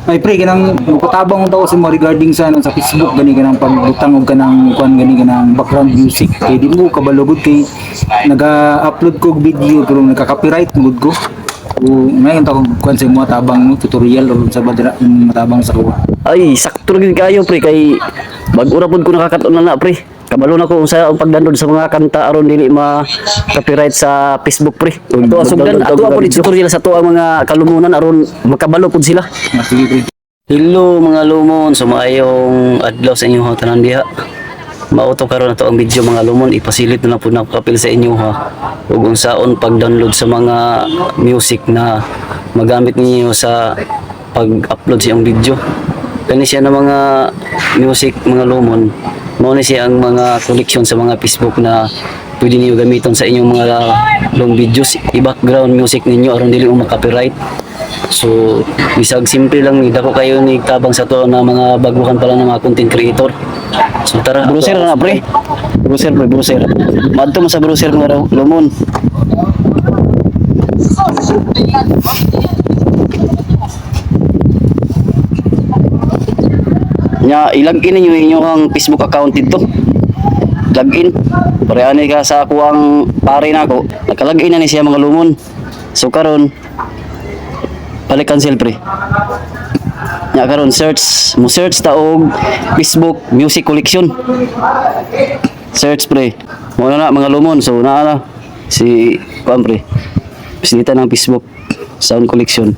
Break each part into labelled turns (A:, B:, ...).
A: Ay pre, kanang magpatabang daw sa mo regarding sa ano, sa Facebook gani, kanang pagbutang og kanang kuan gani, kanang background music, kay di mo kabalo gud, kay naga-upload ko og video pero nagka-copyright gud ko. O ngayon ta kung kuan sa mo tabang no, tutorial or sa badra matabang sa kuha.
B: Ay, sakto ra gid kayo, pre, kay bag-o ra pud ko nakakaton na na, pre. Kabalo na ko unsa ang pag-download sa mga kanta aron dili ma copyright sa Facebook, pre. Ato sugdan ato po ni tutorial sa ato ang mga kalumunan aron makabalo pud sila.
A: Ah, sige, pre.
B: Hello mga lumon, so maayong adlaw sa inyong tanan diha. Mao to karon ato ang video, mga lumon, ipasilip na lang pud nako kapil sa inyo ha. Ug unsaon pag-download sa mga music na magamit ninyo sa pag-upload sa iyong video. Kani siya na mga music, mga lumon. Mao ni siya ang mga collection sa mga Facebook na pwede niyo gamiton sa inyong mga long videos, i-background music ninyo aron dili mo copyright. So, bisag simple lang ni dako kayo ni tabang sa to na mga baguhan pa lang ng mga content creator. So tara, browser na pre. Browser pre, browser. Madto mo sa browser nga raw, lumon. Nya, i-login ninyo inyong Facebook account dito. Login. Pare ani ka sa akuang pare nako. Naka-login na ni siya, mga lumon. So karon balik cancel, pre. Nya karon search, mo search ta og Facebook Music Collection. Search, pre. Mo na na, mga lumon. So naa na si kuan, pre. Bisita ng Facebook Sound Collection.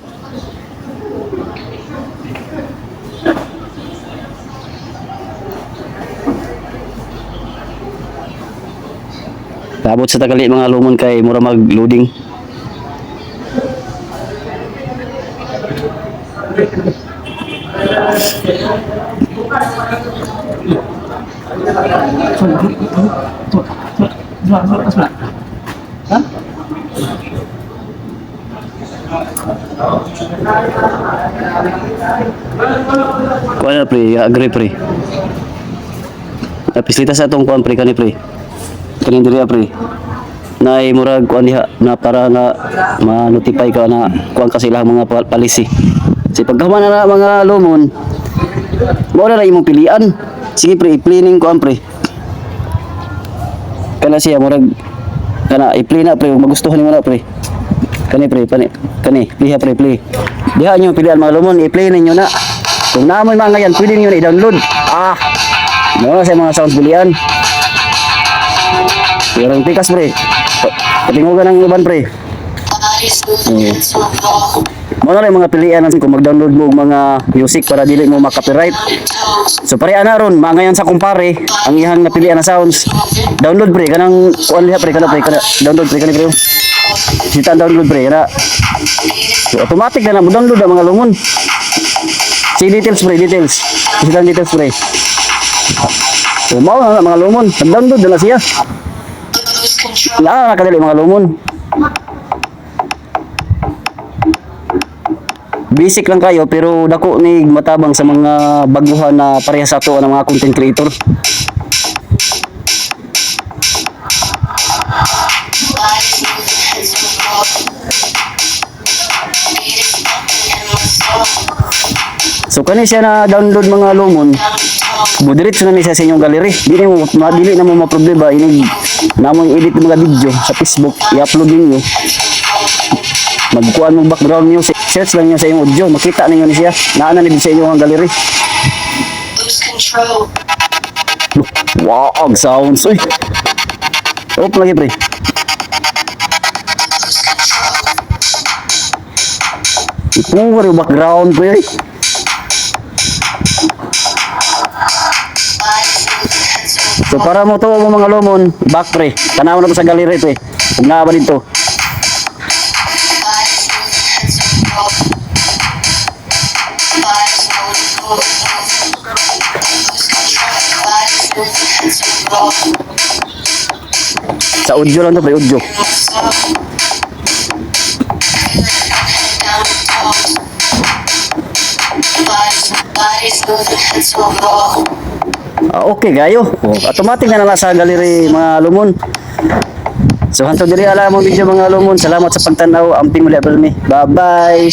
B: Tabot sa tagali, mga lumon, kay mura mag loading. Kuan na, pre, agree, pre. Pislita sa atong kuan, pre, kani, pre. Kani diri ah, pre. Nay murag kuan diha na para nga ma-notify ka na kuan ka sila mga policy. Si pagkahuman na na, mga lumon, mao na lang imong pilian. Sige pre, i-play ning kuan, pre. Kana siya murag kana i-play na, pre, kung magustuhan nimo na, pre. Kani pre, pani kani, play ha, pre, play. Diha niyo pilian, mga lumon, i-play ninyo na. Kung naamoy mga ngayan, pwede niyo na i-download. Ah, mao na sa mga sounds pilian. Pero ang tikas, pre. Patingugan ang uban, pre. Mao na lang yung mga pilian natin kung mag-download mo og mga music para dili mo ma-copyright. So pare ana ron, mangayan sa kumpare ang iyang napilian na sounds. Download, pre, kanang kuan diha, pre, kana, pre, kana download, pre, kani, pre. Sita ang download, pre, kana. So, automatic na na mo download ang mga lumon. Si details, pre, details. Sita ang details, pre. So mao na na, mga lumon, nag-download na na siya. Naa na kadali, mga lumon. Basic lang kayo pero dako ni matabang sa mga baguhan na pareha sa ato ng mga content creator. So kani siya na download, mga lumon. Budiretso na ni siya sa inyong gallery. Dili mo madili na mo maproblema inig namo edit ng mga video sa Facebook, i-upload ninyo. Magkuan mo background music, search lang niyo sa inyong audio, makita ninyo ni siya. Naa na ni sa inyong gallery.
C: Lose control.
B: Wow, ang sounds uy. Op lagi, pre.
C: Lose control.
B: Ipuwar yung background ko eh.
C: Bodies moving, heads
B: So para mo to mo, mga lumon, back, pre. Tanaw na to sa gallery, pre. Kung naa ba dito.
C: Bodies moving, heads roll. Bodies moving, moving, moving. Lose control. Bodies moving, heads roll.
B: Sa audio lang to, pre, audio.
C: In my soul. Feel it, I'm head down with toes. Bodies, bodies moving, heads roll.
B: Ah, okay kayo. Oh, automatic na na sa gallery, mga lumon. So hantod diri ala mo video, mga lumon. Salamat sa pagtanaw. Amping muli mi. Bye-bye.